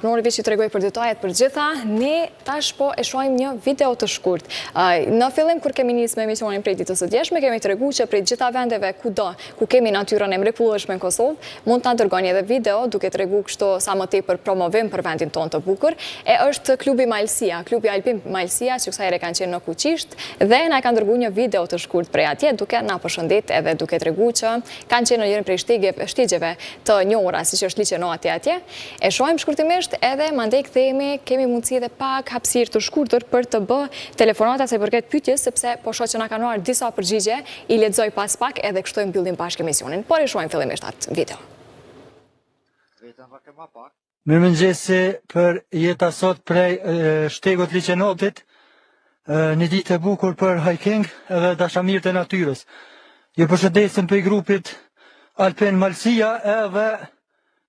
Arbnori veç i tregoi për detajet për gjitha, ne tash po e shohim një video të shkurt. Në fillim kur kemi nisë me emisionin prej ditës së djeshme, kemi tregu që prej gjitha vendeve kudo ku kemi natyrën e mrekullueshme në Kosovë, mund të na dërgoni edhe video duke tregu kështu sa më tepër promovim për vendin tonë të bukur. E është klubi Malësia, klubi Alpin Malësia që kësaj here kanë qenë në Kuqisht dhe na kanë dërgu një video të shkurt prej atje duke na përshëndet edhe duke tregu që kanë qenë në njërin prej shtigjeve të njohura, siç është liqenati atje. E shohim shkurtimisht edhe mandej kthehemi, kemi mundësi edhe pak hapësirë të shkurtër për të bë telefonata sa i përket pyetjes, sepse po shoh që na kanë ardhur disa përgjigje, i lexoj pas pak edhe kështu e mbyllim bashkë emisionin. Por e shohim fillimisht atë video. Mirëmëngjesi për jeta sot prej shtegut liqenotit, një ditë e bukur për hiking edhe dashamirët e natyrës. Ju përshëndesim prej grupit Alpen Malësia edhe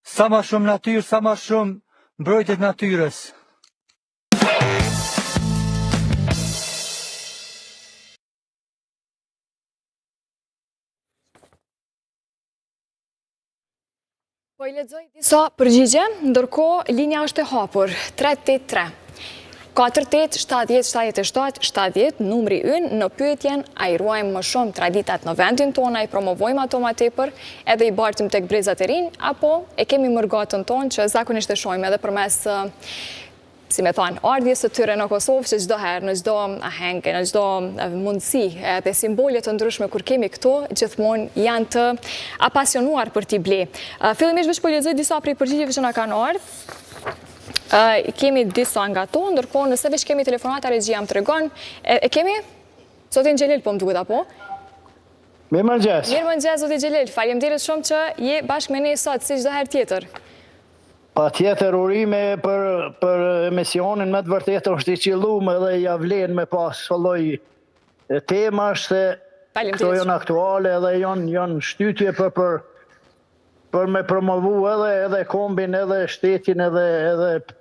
sa ma shumë natyrë, sa ma shumë mbrojtje t'natyrës. Po i lexoj disa përgjigje, ndërkohë linja është e hapur, 383. 48 70 77 70 numri ynë në pyetjen a i ruajmë më shumë traditat në vendin tonë, a i promovojmë ato ma tepër, edhe i bartim tek brezat e rinj, apo e kemi mërgatën tonë që zakonisht e shohim edhe përmes si me thanë, ardhjes së tyre në Kosovë që çdo herë, në çdo aheng, në çdo mundësi edhe simbole të ndryshme kur kemi këtu, gjithmonë janë të apasionuar për t'i ble. Fillimisht veç po lexoj disa prej përgjigjeve që na kanë ardhur. Kemi disa nga to, ndërkohë nëse veç kemi telefonata regjia më tregon, e kemi? Zotin Xhelil po më duket apo? Mirëmëngjes. Mirëmëngjes zoti Xhelil, faleminderit shumë që je bashkë me ne sot si çdo herë tjetër. Patjetër urime për për emisionin me të vërtetë është i qillum edhe ja vlen me pas këso lloj temash se këto janë aktuale edhe janë janë shtytje për për për me promovu edhe edhe kombin edhe shtetin edhe edhe po.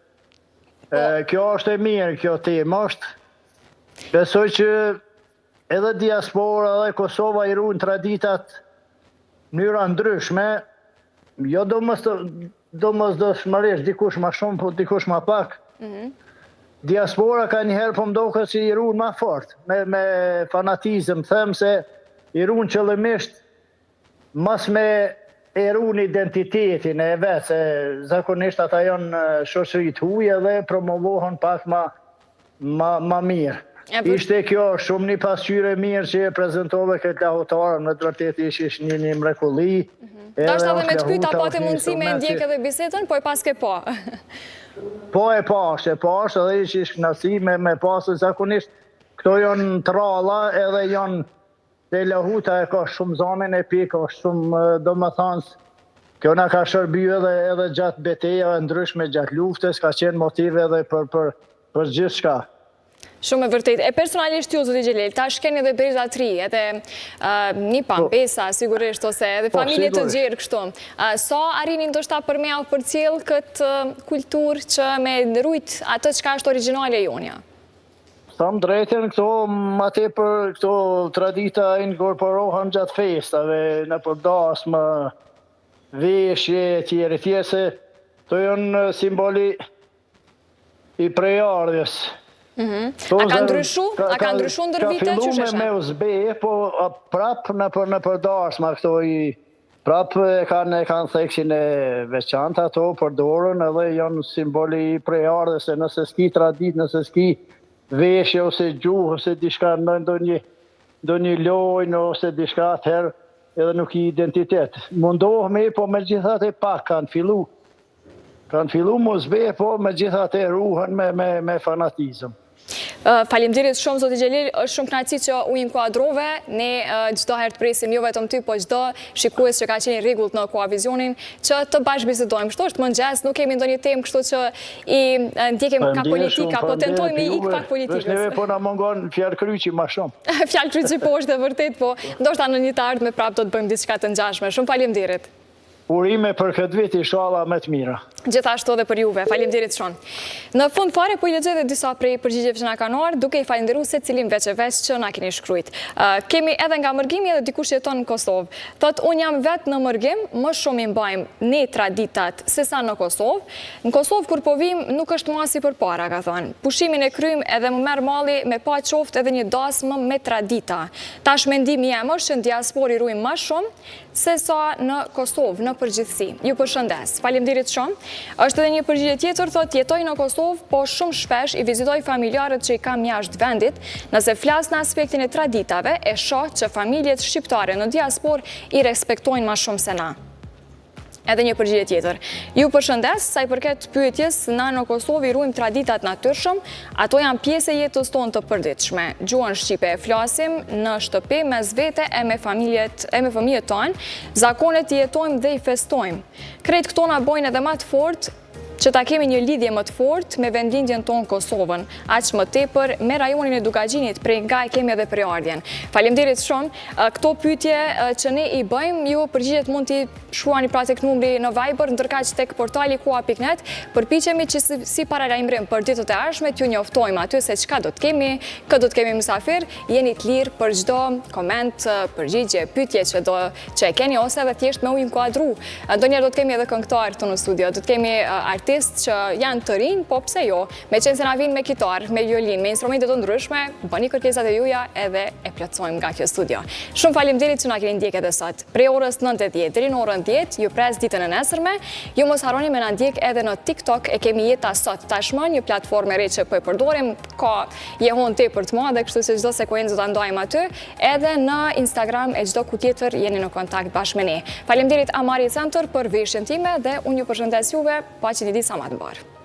e, kjo është e mirë kjo temë është besoj që edhe diaspora edhe Kosova i ruajnë traditat mënyra ndryshme, jo domosdoshmërisht dikush ma shumë, po dikush ma pak. Mm -hmm. Diaspora kanjëherë po m'doket që i ruan ma fort, me, me fanatizëm, them se i ruan qëllimisht mos me e run identitetin e vet, se zakonisht ata janë shoqëri të huaj dhe promovohen pak ma Ma ma mirë. Ishte kjo shumë një pasqyrë e mirë që e prezentove këtë lahutarën, me të vërtetë ish ish një një mrekulli. Mhm. Dashta edhe me të pyta, pate mundësi me ndjek edhe bisedën, po e paske pa. Po e pashë, e pashë edhe ish ish kënaqësi me, me pasë, zakonisht këto janë të rralla edhe janë Te Lahuta e ka shumë zanin epik, është shumë domethënës. Kjo na ka shërby edhe edhe gjatë betejave ndryshme gjatë luftës, ka qenë motiv edhe për për për gjithçka. Shumë e vërtetë. E personalisht ju, zoti Xhelil, tash keni edhe breza të ri, edhe nipa, po. mbesa, sigurisht, ose edhe po, familje të gjerë kështu. Sa arrini ndoshta për me jau përcjell këtë kulturë që me rujt atë çka është origjinale jonja? Them drejtën, këto ma tepër këto tradita inkorporohen gjatë festave, nëpër dasma, veshje e tjera e tjera, se këto janë simboli i prejardhjes. Mhm. A ka ndryshu? A ka ndryshu ndër vite qysh e sheh? Ka fillu me u zbeh, po prap nëpër nëpër dasma këto i Prapë e kanë e kanë theksin e veçantë ato përdoren edhe janë simboli i prejardhjes se nëse s'ki traditë, nëse s'ki veshje ose gjuhë ose diçka në ndonjë ndonjë lojë ose diçka atëherë edhe nuk ki identitet. Mundohemi, po megjithatë pak kanë fillu Kanë fillu m'u zbeh, po megjithatë ruhen me, me, me fanatizëm. Faleminderit shumë zoti Xhelil, është shumë kënaqësi që u inkuadrove. Ne çdo herë të presim jo vetëm ty, po çdo shikues që ka qenë i rregullt në Koha Vizionin, që të bashkëbisedojmë. Kështu është mëngjes, nuk kemi ndonjë temë kështu që i ndjekim ka politika, po tentojmë i ik pak politikës. Veç neve po na mungon fjalëkryqi ma shumë. Fjalëkryqi po është e vërtetë, po ndoshta në një të ardhme prapë do të bëjmë diçka të ngjashme. Shumë faleminderit. Urime për këtë vit, ishalla me të mira. Gjithashtu edhe për juve, faleminderit shumë. Në fund fare po i lexoj edhe disa prej përgjigjeve që na kanë ardhur, duke i falënderu secilin veç e veç që na keni shkrujt. Kemi edhe nga mërgimi edhe dikush që jeton në Kosovë. Thotë unë jam vetë në mërgim, më shumë i mbajmë ne traditat sesa në Kosovë. Në Kosovë kur po vim nuk është ma si përpara, ka thënë. Pushimin e kryjmë edhe më merr malli me pa qoftë edhe një dasmë me tradita. Tash mendimi jem është që në diasporë i rujmë ma shumë, se sa në Kosovë, në përgjithësi. Ju përshëndes. Faleminderit shumë. Është edhe një përgjigje tjetër, thotë, jetoj në Kosovë, po shumë shpesh i vizitoj familjarët që i kam jashtë vendit. Nëse flas në aspektin e traditave, e shoh që familjet shqiptare në diasporë i respektojnë ma shumë se na. Edhe një përgjigje tjetër. Ju përshëndes, sa i përket pyetjes, na në Kosovë i ruajmë traditat natyrshëm, ato janë pjesë e jetës tonë të përditshme. Gjuhën shqipe e flasim në shtëpi mes vete e me familjet e me fëmijët tanë, zakonet i jetojmë dhe i festojmë. Krejt këto na bojnë edhe ma të fortë që ta kemi një lidhje më të fortë me vendlindjen tonë Kosovën, aq më tepër me rajonin e Dukagjinit, prej nga e kemi edhe prejardhjen. Faleminderit shumë. Këto pyetje që ne i bëjmë, ju përgjigjet mund t'i shkruani pra tek numri në Viber, ndërkaq tek portali koha.net, përpiqemi që si paralajmërim për ditët e ardhshme t'ju njoftojmë aty se çka do të kemi, kë do të kemi mysafir, jeni të lirë për çdo koment, përgjigje, pyetje që do që e keni ose edhe thjesht me u inkuadru. Ndonjëherë do të kemi edhe këngëtarë këtu në studio, do të kemi artistë që janë të rinj, po pse jo, meqenëse na vijnë me kitarë, me violinë, me instrumente të ndryshme, bëni kërkesat e juja edhe e plotësojmë nga kjo studio. Shumë faleminderit që na keni ndjekë edhe sot. Prej orës 9:10 deri në orën 10, ju pres ditën e nesërme. Ju mos harroni me na ndjek edhe në TikTok, e kemi Jeta Sot tashmë, një platformë e re që po e përdorim, ka jehonë tepër të madhe, kështu që çdo sekuencë do ta ndajmë aty. Edhe në Instagram e çdo ku tjetër jeni në kontakt bashkë me ne. Faleminderit Amari Center për veshjen time dhe unë ju përshëndes juve, paçi një ditë sa ma të mbarë.